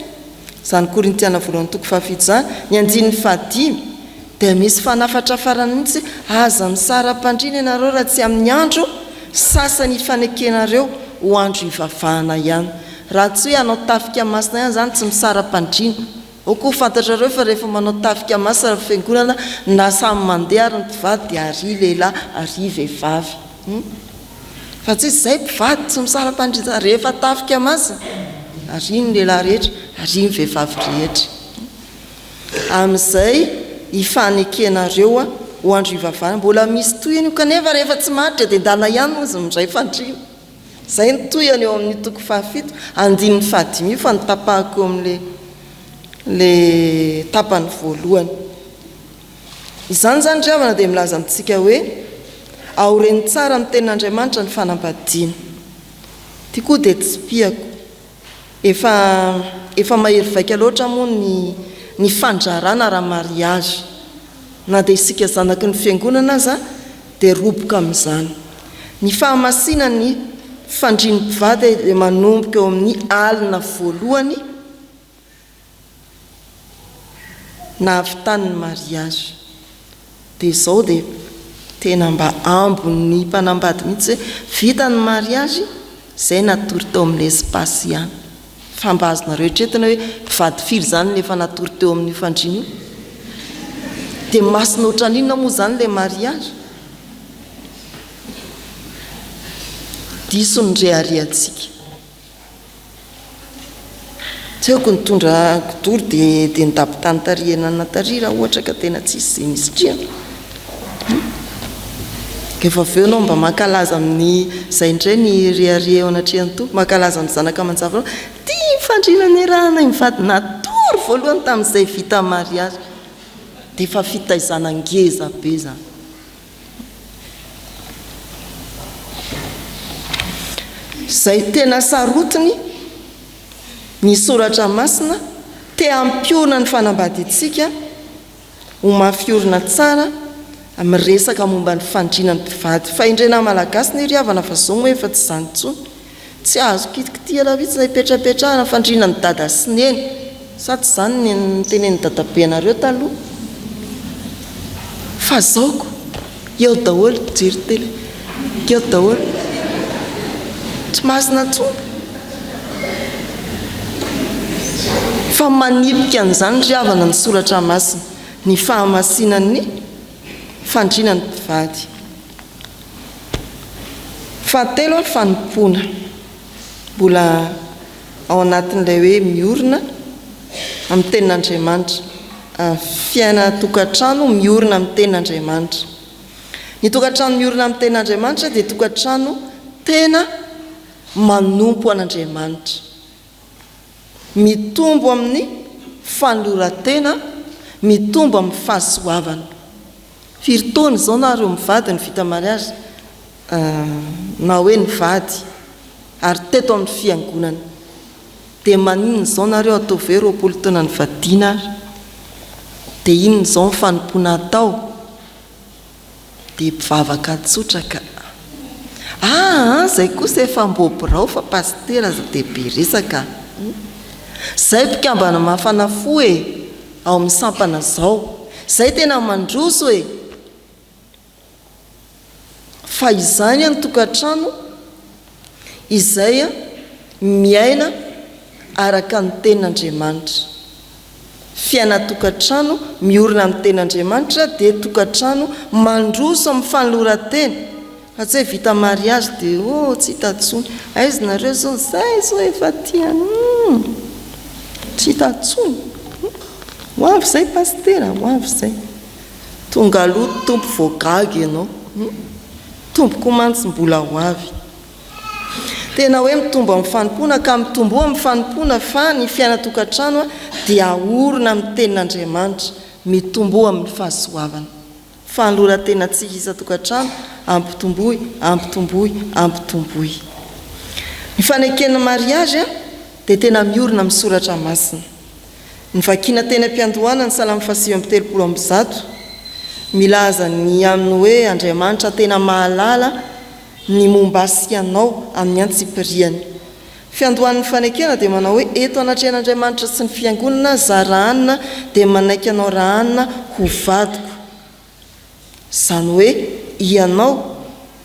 izany Korintiana voalohany toko fahafito izany, ny andininy fahadimy, dia misy fanafatrafarana mihitsy hoe, Aza misara-pandriana ianareo raha tsy amin'ny andro sasany ifanekenareo ho andro ivavahana ihany. Raha tsy hoe hanao tafika masina ihany izany tsy misara-pandriana. Aoka ho fantatrareo fa rehefa manao tafika masina ny fiangonana na samy mandeha ary ny mpivady dia ary lehilahy ary vehivavy. Hum. Fa tsy hoe izay mpivady tsy misara-pandriana rehefa tafika masina ary ny lehilahy rehetra ary ny vehivavy rehetra. Amin'izay hifanekenareo ho andro hivavahana. Mbola misy tohiny io kanefa rehefa tsy maharitra dia ndana ihany hozy miray fandriana. Izay no tohiny eo amin'ny toko fahafito, andininy fahadimy io fa notapahako eo amin'ilay ilay tapany voalohany. Izany izany ry havana dia milaza amintsika hoe aoreno tsara amin'ny tenin'Andriamanitra ny fanambadiana. Ity koa dia tsipihako. Efa efa mahery vaika loatra moa ny ny fandrarana raha mariage. Na dia isika zanaky ny fiangonana aza dia roboka amin'izany. Ny fahamasinan'ny fandrian'ny mpivady dia manomboka eo amin'ny alina voalohany nahavitany ny mariage. Dia izao dia tena mba ambon'ny mpanambady mihitsy hoe vita ny mariage, izay natory tao amin'ny espace ihany. Fa mba azonareo eritreretina hoe mpivady firy izany no efa natory teo amin'io fandriana io? Dia masina ohatran'inona moa izany ilay mariage? Diso ny reharehantsika. Tsy haiko nitondra kidoro dia dia nidabo-tany tary enana tary raha ohatra ka tena tsisy izay nisitrihana. Rehefa avy eo ianao mba mankalaza amin'ny izay indray ny rehareha eo anatrehan'ny Tompo, mankalaza amin'ny zanaka aman-jafinao, ity ny fandriana niarahanay mivady natory voalohany tamin'izay vita mariazy. Dia efa fitaizana ngeza be izany. Izay tena sarotiny ny soratra masina te hampiorina ny fanambadiantsika ho mafy orina tsara miresaka momba ny fandriana ny mpivady. Fahendrena malagasy ne ry havana fa zao moa efa tsy izany intsony. Tsy azo kitikitihana mihitsy na ipetrapetrahana fandriana ny dada sy neny. Sa tsy izany ny notenenin'i dadabenareo taloha? Fa zao ko! Eo daholo mpijery tele, eo daholo. Tsy masina intsony. Fa manipika an'izany ry havana ny soratra masina. Ny fahamasinan'ny fandriana ny mpivady. Fahatelo, ny fanompoana. Mbola ao anatin'ilay hoe miorina amin'ny tenin'Andriamanitra. Fiainan-tokantrano miorina amin'ny tenin'Andriamanitra. Ny tokantrano miorina amin'ny tenin'Andriamanitra dia tokantrano tena manompo an'Andriamanitra. Mitombo amin'ny fanoloran-tena, mitombo amin'ny fahasoavana. Firy taona izao nareo mivady no vita mariage na hoe nivady ary teto amin'ny fiangonana. Dia maninona izao nareo ataovy hoe 20 taona nivadiana ary? Dia inona izao ny fanompoana atao? Dia mpivavaka tsotra ka. Aa zay kosa efa mbô birao fa pasitera aza dia be resaka a. Zay mpikambana mafana fo e, ao amin'ny sampana zao. Zay tena mandroso e. Fa izany an tokantrano izay miaina araka ny tenin'Andriamanitra. Fiainan-tokantrano miorina amin'ny tenin'Andriamanitra dia tokantrano mandroso amin'ny fanoloran-tena fa tsy hoe vita mariage dia oh tsy hita intsony, aiza nareo zao, zay zao efa aty an hum tsy hita intsony hum ho avy zay pasitera, ho avy zay. Tonga aloha Tompo vao gaga ianao hum Tompo koa mantsy mbola ho avy. Tena hoe mitombo amin'ny fanompoana ka mitomboa amin'ny fanompoana fa ny fiainan-tokantrano dia aorina amin'ny tenin'Andriamanitra, mitomboa amin'ny fahasoavana. Fanoloran-tenantsika isan-tokantrano, ampitomboy, ampitomboy, ampitomboy. Ny faneken'ny mariazy dia tena miorina amin'ny soratra masina. Novakiana teny am-piandohana ny Salamo faha-139, milaza ny amin'ny hoe Andriamanitra tena mahalala ny momba ahy sy anao amin'ny antsipiriany. Fiandohan'ny fanekena dia manao hoe eto anatrehan'Andriamanitra sy ny Fiangonana za Rahanina dia manaiky anao Rahanina ho vadiko. Izany hoe ianao,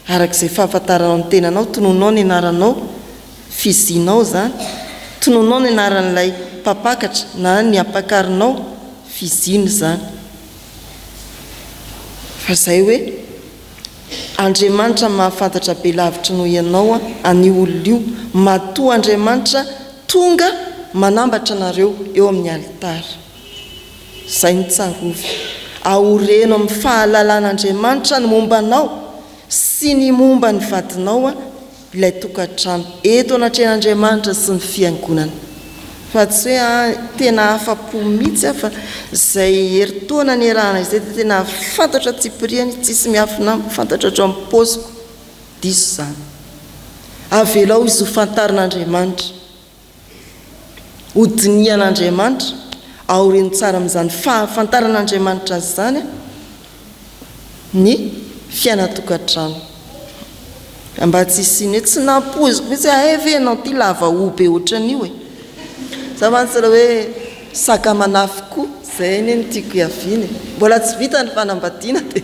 araka izay fahafantaranao ny tenanao, tononao ny anaranao, fizinao izany, tononao ny anaran'ilay mpampakatra na ny ampakarinao, fizina izany. Fa izay hoe Andriamanitra mahafantatra be lavitra noho ianao an'io olona io, matoa Andriamanitra tonga manambatra anareo eo amin'ny alitara. Izay no tsarovy. Aoreno amin'ny fahalalan'Andriamanitra ny momba anao sy ny momba ny vadinao ilay tokantrano eto anatrehan'Andriamanitra sy ny fiangonana. Fa tsy hoe ah tena afa-po mihitsy aho fa izay herintaona niarahana izay dia tena fantatro antsipiriany, tsisy miafina amiko, fantatro hatramin'ny paoziko. Diso izany. Avelao izy ho fantarin'Andriamanitra. Hodinihan'Andriamanitra, aoreno tsara amin'izany fahafantaran'Andriamanitra azy izany ny fiainan-tokantrano. Mba tsy hisian'ny hoe tsy nampoiziko mihitsy hoe hay ve ianao ity lava hoho be ohatran'io e! Za mantsy ilay hoe saka manafy koa, izay anie no tiako hiaviana e! Mbola tsy vita ny fanambadiana dia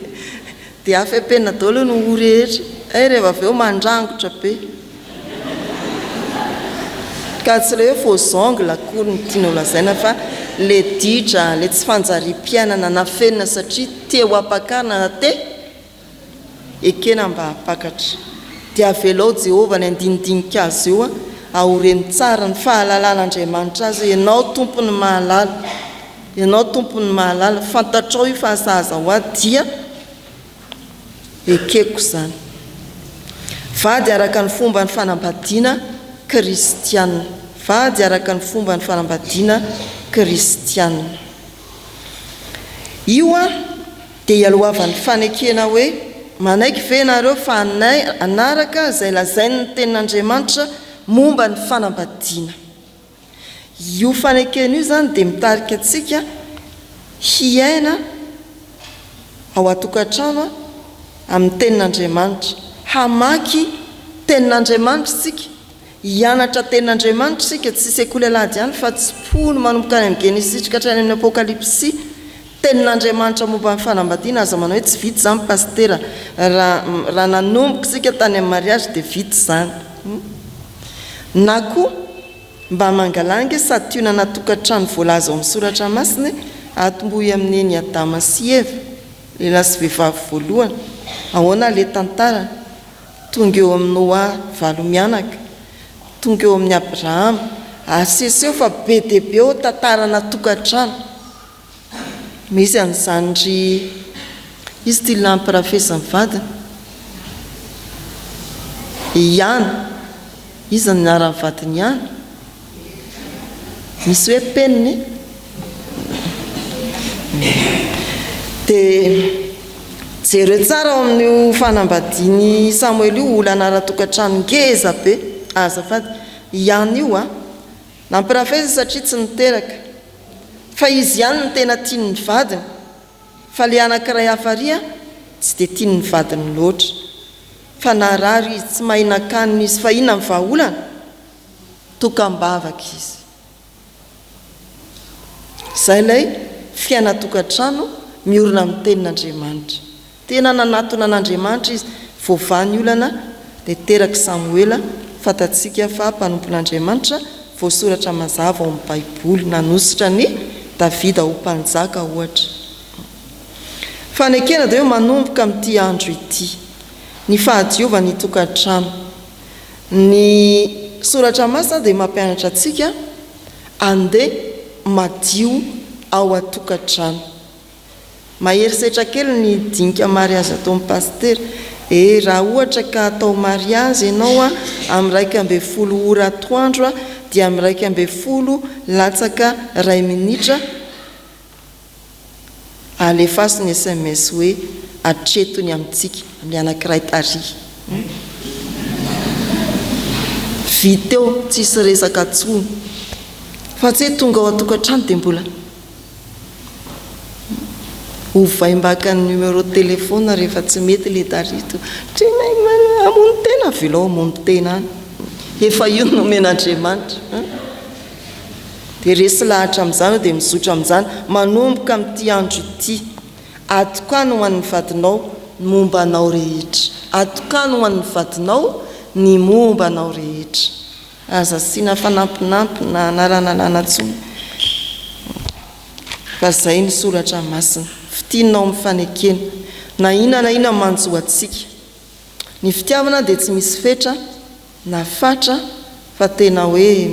dia afempenina daholo ny hoho rehetra, hay rehefa avy eo mandrangotra be. Ka tsy ilay hoe faux ongles akory no tiana ho lazaina fa le ditra, le tsy fanjariam-piainana nafenina satria te ho ampakarina na te ekena mba hampakatra. Dia avelao Jehovah ny andinidinika azy eo aoreno tsara ny fahalalan'Andriamanitra azy hoe ianao Tompo ny mahalala, ianao Tompo ny mahalala, fantatrao io fa sahaza ho ahy dia Ekeko izany. Vady araka ny fomban'ny fanambadiana kristiana. Vady araka ny fomban'ny fanambadiana kristiana. Io dia ialohavan'ny fanekena hoe, Manaiky ve ianareo fa hanaraka izay lazain'ny Tenin'Andriamanitra momba ny fanambadiana? Io fanekena io izany dia mitarika antsika hiaina ao an-tokantrano amin'ny Tenin'Andriamanitra. Hamaky Tenin'Andriamanitra isika, hianatra Tenin'Andriamanitra isika, tsy sekoly alahady ihany fa tsipono manomboka any amin'ny Genesisy ka hatrany amin'ny Apokalypsy. Tenin'Andriamanitra momba ny fanambadiana, aza manao hoe tsy vita izany Pasitera, raha raha nanomboka isika tany amin'ny mariage dia vita izany. Na koa mba mangalà ange santionana tokantrano voalaza ao amin'ny soratra masina e! Atombohy amin'ny eny Adama sy Eva, lehilahy sy vehivavy voalohany. Ahoana ilay tantarany? Tonga eo amin'i Noa valo mianaka, tonga eo amin'i Abrahama, aseseo fa be dia be eo tantarana tokantrano. Misy an'izany ry izy ity nampirafesin'ny vadiny. I Ana. Iza no anaran'ny vadin'i Ana? Misy hoe penina e? Dia jereo tsara ao amin'io fanambadian'i Samoela io, olana ara-tokantrano ngeza be. Azafady. I Ana io an! Nampirafesiny satria tsy niteraka. Fa izy ihany no tena tian'ny vadiny. Fa le anankiray hafa ary tsy dia tian'ny vadiny loatra. Fa narary izy, tsy mahay nakanina izy. Fa inona ny vahaolana? Tokam-bavaka izy. Izay ilay fiainan-tokantrano miorina amin'ny tenin'Andriamanitra. Tena nanatona an'Andriamanitra izy, voavaha ny olana, dia terak'i Samoela, fantatsika fa mpanompon'Andriamanitra, voasoratra mazava ao amin'ny Baiboly, nanosotra an'i Davida ho mpanjaka, ohatra. Fanekena dia hoe manomboka amin'ity andro ity, ny fahadiovan'ny tokantrano. Ny Soratra Masina dia mampianatra antsika handeha madio ao an-tokantrano. Mahery setra kely ny dinika mariazy ataon'i Pasitera. Eh raha ohatra ka atao mariazy ianao a amin'ny 11 ora atoandro a dia amin'ny 11 latsaka iray minitra alefaso ny sms hoe hatreto ny amintsika amin'ny anankiray tary. Vita eo tsisy resaka tsony. Fa tsy hoe tonga ao an-tokantrano dia mbola. Ovaim-baka ny numéro de téléphone rehefa tsy mety le tarito. Tena hamono tena, avelao hamono tena any. Efa io no nomen'Andriamanitra. Dia resy lahatra amin'izany aho dia mizotra amin'izany manomboka amin'ity andro ity. Atokano ho an'ny vadinao ny momba anao rehetra. Atokano ho an'ny vadinao ny momba anao rehetra. Aza asiana fanampinampy na anaranalana intsony fa zay ny soratra masina. Fitinina ao amin'ny fanekena. Na inona na inona manjo antsika. Ny fitiavana dia tsy misy fetra na fatra fa tena hoe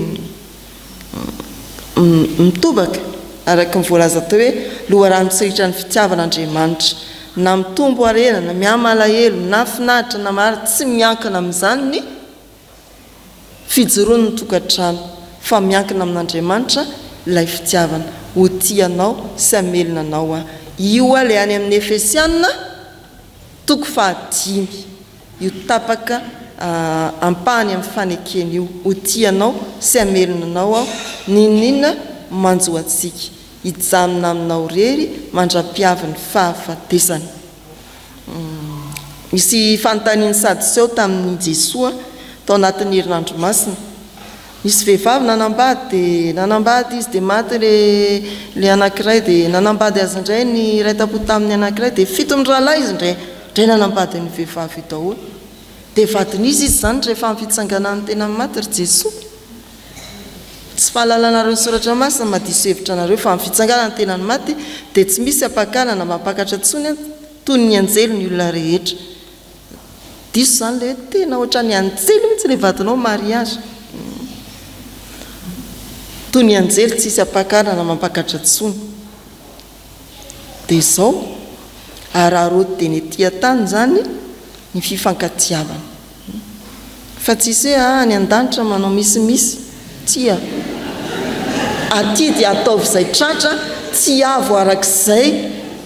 mitobaka araka ny voalaza teo hoe loharano tsy ritra ny fitiavana Andriamanitra. Na mitombo harena na mihamalahelo na finaritra na marary tsy miankina amin'izany ny Fijoroan' ny tokantrano, fa miankina amin'Andriamanitra ilay fitiavana. Ho tia anao sy hamelona anao aho. Io ilay any amin'ny Efesiana toko fahadimy, io tapaka ampahany amin'ny fanekena io. Ho tia anao sy hamelona anao aho, n'inon'inona manjo antsika. Hijanona aminao irery mandra-piavin'ny fahafatesana. Nisy fanontanian'ny Sadoseo tamin'i Jesoa tao anatin'ny herinandro masina. Nisy vehivavy nanambady dia nanambady izy dia maty ilay ilay anankiray dia nanambady azy indray ny iray tampo tamin'ny anankiray dia fito mirahalahy izy indray indray nanambady an'io vehivavy io daholo. Dia vadin'iza izy izany rehefa amin'ny fitsanganan'ny tena maty ry Jesoa? Tsy fahalalanareo ny Soratra Masina mahadiso hevitra anareo fa amin'ny fitsanganan'ny tenan'ny maty dia tsy misy ampakana na mampakatra intsony toy ny anjely ny olona rehetra. Diso izany ilay hoe tena ohatran'ny anjely mihitsy ilay vadinao mariage. Toy ny anjely tsisy ampakana na mampakatra intsony. Dia izao, araraoty dia ny ety an-tany izany ny fifankatiavana. Fa tsisy hoe ah any an-danitra manao misimisy. Tsia. Aty dia ataovy izay tratra, tiavo arak'izay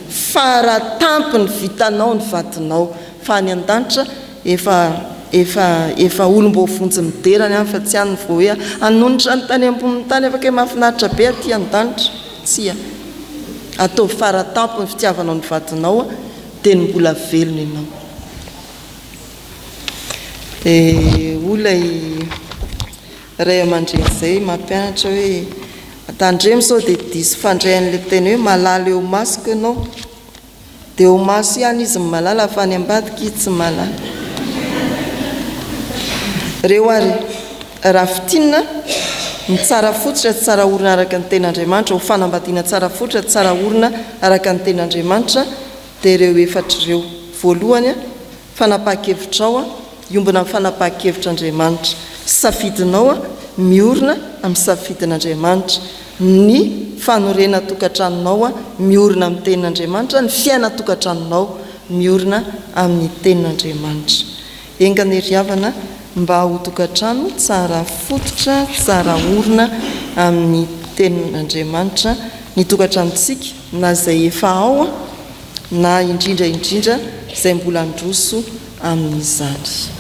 fara tampony vitanao ny vadinao. Fa any an-danitra efa efa efa olom-boavonjy midera ny any fa tsy any vao hoe hanonitra ny tany ambonin'ny tany afaka hoe mahafinaritra be aty an-danitra. Tsia. Ataovy fara tampony fitiavanao ny vadinao dia ny mbola velona ianao. Dia hoy ilay ray aman-dreny izay mampianatra hoe, tandremo sao dia diso fandray an'ilay teny hoe malala eo masoko ianao. Dia eo maso ihany izy no malala fa any ambadika izy tsy malala. Reo ary, raha fintinina. Ny tsara fototra sy tsara orina araka ny Tenin'Andriamanitra, ho fanambadiana tsara fototra sy tsara orina araka ny Tenin'Andriamanitra, dia ireo efatra ireo. Voalohany, fanapahan-kevitrao hiombona amin'ny fanapahan-kevitr'Andriamanitra. Safidinao miorina amin'ny safidin'Andriamanitra. Ny fanorenan-tokantranonao miorina amin'ny Tenin'Andriamanitra, ny fiainan-tokantranonao miorina amin'ny Tenin'Andriamanitra. Enga anie ry havana mba ho tokantrano tsara fototra, tsara orina amin'ny Tenin'Andriamanitra ny tokantranontsika, na izay efa ao na indrindra indrindra izay mbola handroso amin'izany.